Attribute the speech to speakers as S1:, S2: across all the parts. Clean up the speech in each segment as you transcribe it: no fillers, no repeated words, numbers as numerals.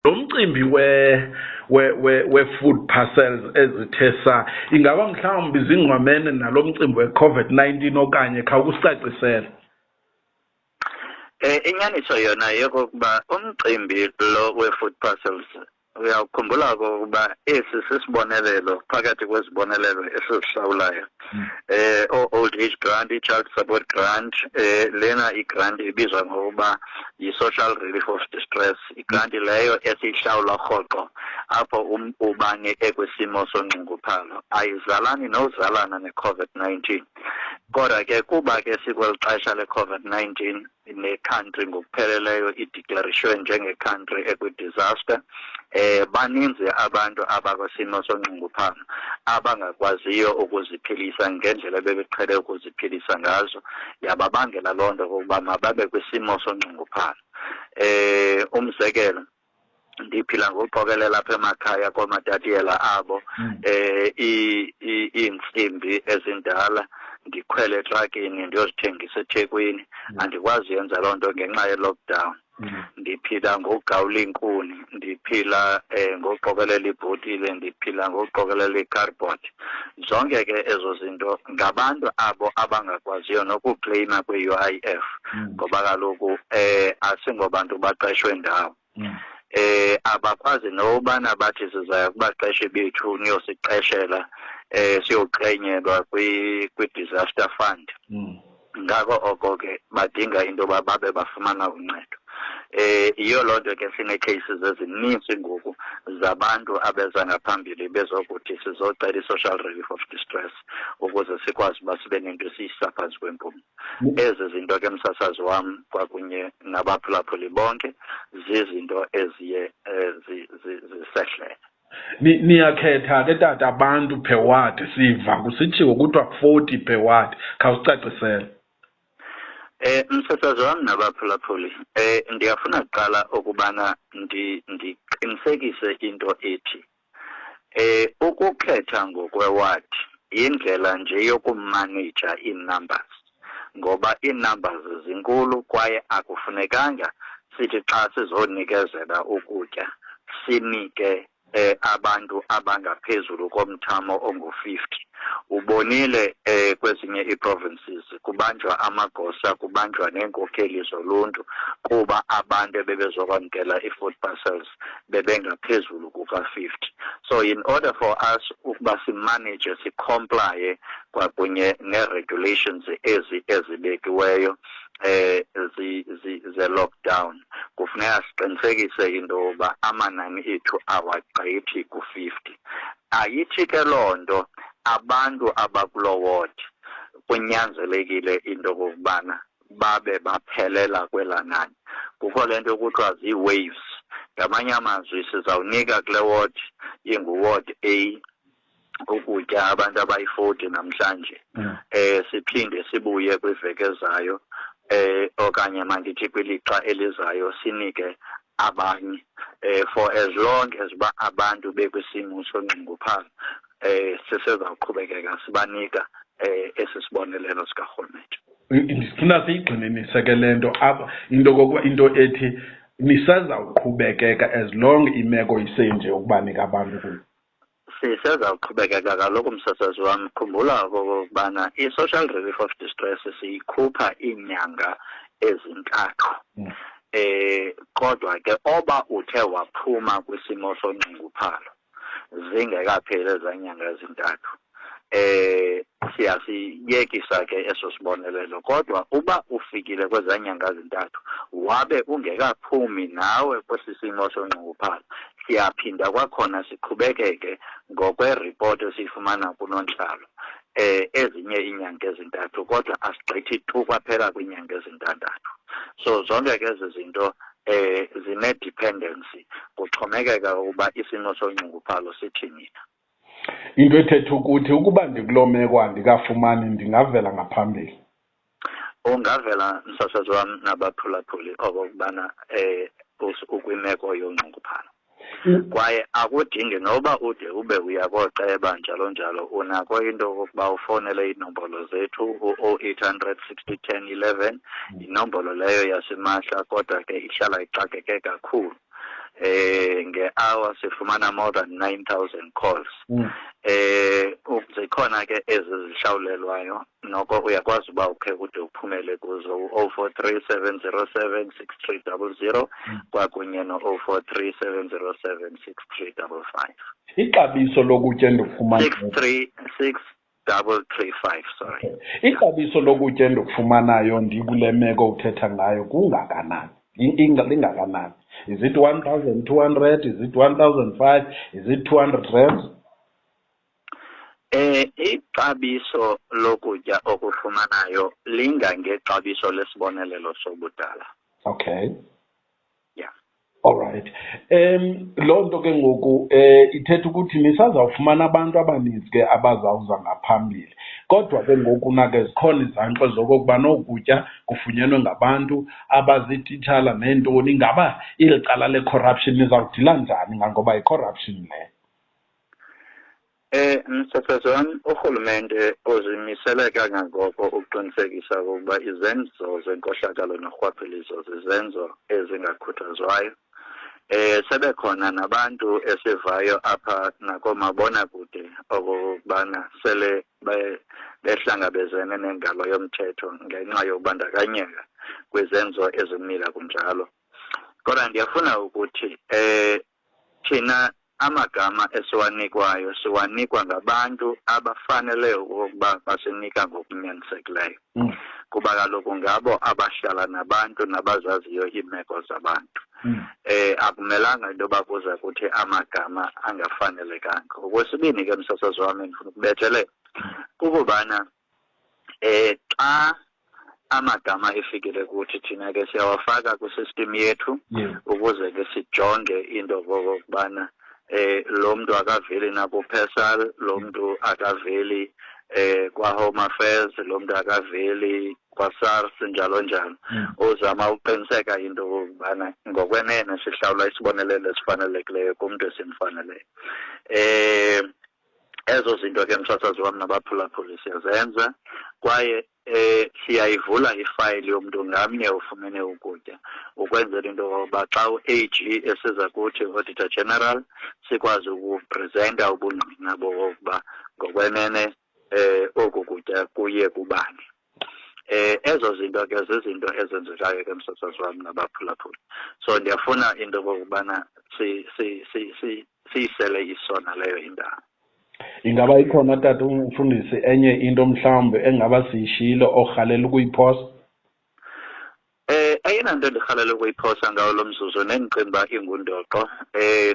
S1: Lo mcimbi we-food parcels ezithe sa ingaba mhlawumbi zingqamene nalo mcimbi we-COVID-19 okanye khawukusicacisele.
S2: Inyaniso yona yokokuba umcimbi lo we-food parcels, uyawukhumbula okokuba esi sisibonelelo phakathi kwezibonelelo esizihlawulayo, o-old age grant, i-child support grant, lena i-grant ibizwa ngokuba yi-social relief of distress, i-grant leyo esiyihlawula rhoqo apho ubani ekwisimo sonxunguphalo. Ayizalani nozalana ne-COVID-19, kodwa ke kuba ke sikweli xesha le-COVID-19 ne-country ngokupheleleyo ideclarishwe njenge-country ekwi-disaster, baninzi abantu abakwesimo sonxunguphalo abangakwaziyo ukuziphilisa ngendlela ebebeqhele ukuziphilisa ngazo. Yababangela loo nto okokuba mababe kwisimo sonxunguphalo. Umzekelo, ndiphila ngokuqokelela apha emakhaya koomatatiyela abo iintsimbi ezindala, ndikhwele etrakini ndiyozithengisa eThekwini. Andikwazi yenza loo nto ngenxa ye-lockdown. Ndiphila ngokugawula iinkuni, ndiphila ngokuqokelela iibhotile, ndiphila ngokuqokelela ii-cardboard. Zonke ke ezo zinto ngabantu abo abangakwaziyo nokukleyima kwi-UIF, ngoba kaloku asingobantu baqeshwe ndawo. Abakwazi nobana bathi sizaya kubaqeshi bethu niyosiqeshela, siyoqenyelwa kwi-disaster fund. Ngako oko ke badinga into yoba babe bafumana uncedo. Yiyo loo nto ke sinee-cases ezininzi ngoku zabantu abeza ngaphambili bezokuthi sizocela i-social relief of distress ukuze sikwazi uba sibe nento esiyisa phantsi kwempumlo. Ezi zinto ke, msasazi wam kwakunye nabaphulaphuli bonke, zizinto eziye zisehlele.
S1: Niyakhetha ke tata abantu per ward, siva kusitshiwo kuthiwa 40 per ward, khawusicacisele.
S2: Msasazi wam nabaphulaphuli, ndiyafuna kuqala ukubana ndiqinisekise into ethi ukukhetha ngokwewadi yindlela nje yokumaneja ii-numbers, ngoba ii-numbers zinkulu kwaye akufunekanga sithi xa sizonikezela ukutya sinike abantu abangaphezulu komthamo ongu-50. Ubonile kwezinye ii-provinces kubanjwa amagosa, kubanjwa neenkokheli zoluntu kuba abantu ebebezokwamkela ii-food parcels bebengaphezulu kuka-50. So in order for us ukuba simanage, sicomplye kwakunye nee-regulations ezi ezibekiweyo ze-lockdown, kufuneka siqinisekise into yokuba amanani ethu awagqithi ku-50. Ayithi ke loo nto abantu abakuloo ward kunyanzelekile into okokubana babe baphelela kwelaa nani. Kukho le nto kuthiwa zii-waves. Ngamanye amazwi, sizawunika kule ward ingu-ward A ukutya abantu abayi-40 namhlanje, siphinde sibuye kwiveki ezayo, okanye mandithi kwilixa elizayo, sinike abanye, for as long as uba abantu bekwisimo sonxunguphalo, sisezawuqhubekeka sibanika esi sibonelelo sikarhulumente.
S1: Ndifuna siyigxininise ke le nto apha, into kokuba into ethi nisazawuqhubekeka as long imeko isenje ukubanika abantu ukutya.
S2: Sisezawuqhubekeka kaloku, msasazi wam. Khumbula okokubana i-social relief of distress siyikhupha iinyanga ezintathu. Kodwa ke oba uthe waphuma kwisimo sonxunguphalo zingekapheli ezaa nyanga ezintathu, siyasiyekisa ke eso sibonelelo. Kodwa uba ufikile kwezaa nyanga zintathu wabe ungekaphumi nawe kwesi simo sonxunguphalo, siyaphinda kwakhona siqhubekeke ngokweripoti esiyifumana kunontlalo ezinye iinyanga ezintathu, kodwa asigqithi tu kwaphela kwiinyanga ezintandathu. So zonke ke ezi zinto zine-dependency, kuxhomekeka ukuba isimo sonxunguphalo sithini na.
S1: Into ethetha ukuthi ukuba ndikuloo meko andikafumani, ndingavela ngaphambili.
S2: Ungavela, msasazi wam nabaphulaphuli, okokubana ukwimeko yonxunguphalo. Kwaye akudingi noba ude ube uya kooceba njalo njalo, unako into yokokuba ufowunele iinombolo zethu, u-0800 60 10 11, yinombolo leyo yasimahla, kodwa ke ihlala ixakeke kakhulu. Nge-hour sifumana more than 9,000 calls. Zikhona ke ezi zihlawulelwayo, noko uyakwazi uba ukhe kude uphumele kuzo, u-043 707 6300 kwakunye no-043 707 6355.
S1: Ixabiso lokutya endikufumanayo
S2: 63 6335, sorry.
S1: Ixabiso lokutya endikufumanayo ndikule meko uthetha ngayo kungakanani? Lingakanani? Is it 1200? Is it 1005? Is it 200 rands?
S2: Ixabiso lokutya okufumanayo lingangexabiso lesibonelelo sobudala. Yeah.
S1: All right. Loo nto ke ngoku ithetha ukuthi nisazawufumana abantu abaninzi ke abazawuza ngaphambili. Kodwa ke ngoku nake zikhona izanxwe zokokuba nokutya kufunyenwe ngabantu abazititshala neentoni. Ingaba eli cala le-corruption nizawudila njani ngoba yi-corruption le?
S2: Msasazi wam, urhulumente uzimisele kangangoko ukuqinisekisa ukuba izenzo zenkohlakalo norhwaphilizo zizenzo ezingakhuthazwayo. Sebekhona nabantu esivayo apha nakoomabonakude okokubana sele behlangabezene nengalo yomthetho ngenxa yokubandakanyeka kwizenzo ezimila kunjalo. Kodwa ndiyafuna ukuthi thina amagama esiwanikwayo siwanikwa ngabantu abafanele ukuba basinika ngokunyanisekileyo. Kuba kaloku ngabo abahlala nabantu nabazaziyo iimeko zabantu. Akumelanga into yoba kuza kuthi amagama angafanelekanga. Okwesibini ke, msasazi wam, endifuna ukubethelela kukubana xa amagama efikile kuthi, thina ke siyawafaka kwisystem yethu ukuze ke sijonge into okokubana lo mntu akaveli nakuPERSAL, lo mntu akaveli kwa-Home Affairs, lo mntu akaveli kwa-SARS, njalo njalo. Uzama ukuqiniseka into okokubana ngokwenene sihlawula isibonelelo esifanelekileyo kumntu esimfaneleyo. Ezo zinto ke, msasazi wam nabaphulaphuli, siyazenza kwaye siyayivula ifayili yomntu ngamnye ufumene ukutya ukwenzela into yokokuba xa u-AG esiza kuthi, Auditor General, sikwazi ukupresenta ubungqina bokokuba ngokwenene oku kutya kuye kubani. Ezo zinto ke zizinto ezenzekayo ke, msasazi wam nabaphulaphuli. So ndiyafuna into okokubana siyisele isona leyo indawo.
S1: Ingaba ikhona, tata umfundisi, enye into mhlawumbi engaba siyishiyile orhalela ukuyiphosa?
S2: Eyona nto ndirhalela ukuyiphosa ngawo lo mzuzu nendicinga uba ingundoqo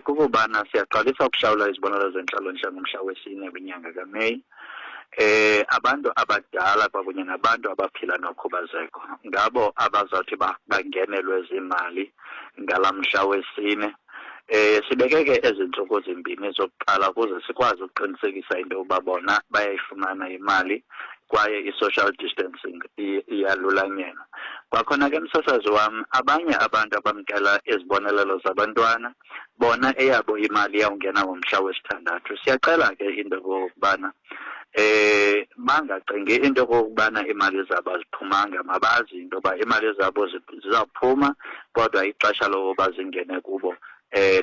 S2: kukubana siyaqalisa ukuhlawula izibonelelo zentlalontle ngomhla wesine kwinyanga kaMeyi. Abantu abadala kwakunye nabantu abaphila nokhubazeko ngabo abazawuthi bangenelwe ziimali ngalaa mhla wesine. Sibeke ke ezi ntsuku zimbini zokuqala ukuze sikwazi ukuqinisekisa into yokuba bona bayayifumana imali kwaye i-social distancing iyalulanyelwa. Kwakhona ke, msasazi wam, abanye abantu abamkela izibonelelo zabantwana bona eyabo imali iyawungena ngomhla wesithandathu. Siyacela ke into yokokubana bangacingi into yokokubana imali zabo aziphumanga, mabazi into yoba imali zabo zizawuphuma, kodwa ixesha lokuba zingene kubo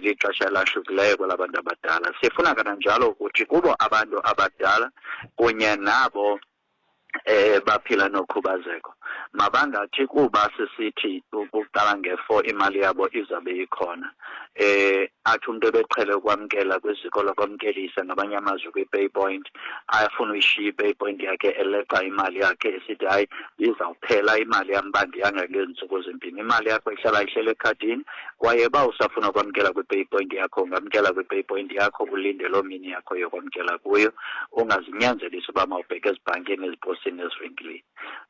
S2: lixesha elahlukileyo kwelabantu abadala. Sifuna kananjalo ukuthi kubo abantu abadala kunye nabo baphila nokhubazeko mabangathi kuba sisithi ukuqala nge-4 imali yabo izabe ikhona, athi umuntu ebeqhele ukwamkela kwiziko lokwamkelisa, ngamanye amazwi kwi-pay point, ayafuna uyishiya i-pay point yakhe eleqa imali yakhe esithi hayi, izawuphela imali yam uba ndiyanga ngezi ntsuku zimbini. Imali yakho ihlala ihlele ekhadini, kwaye uba usafuna ukwamkela kwi-pay point yakho, ungamkela kwi-pay point yakho, ulinde loo mini yakho yokwamkela kuyo, ungazinyanzelisi uba mawubheke ezibhankini, eziposini, ezivenkileni.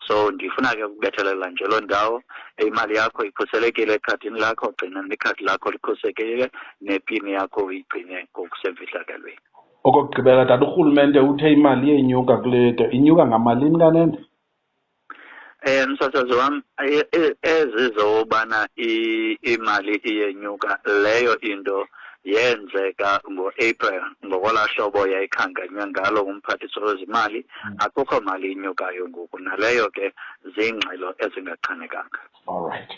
S2: So ndifuna ke ukubethelela nje loo ndawo. Imali yakho ikhuselekile ekhadini lakho, gcina ikhadi lakho likhuselekile nepini yakho uyigcine ngokusemfihlakalweni.
S1: Okokugqibela, tata, urhulumente uthe imali iyenyuka kule nto, inyuka ngamalini kanene?
S2: Msasazi wam, ezi zobana imali iyenyuka, leyo into yenzeka ngo-April ngokwelaa hlobo yayikhankanywe ngalo ngumphathiswa wezimali. Akukho mali inyukayo ngoku, naleyo ke ziingxelo ezingachanekanga.
S1: All right.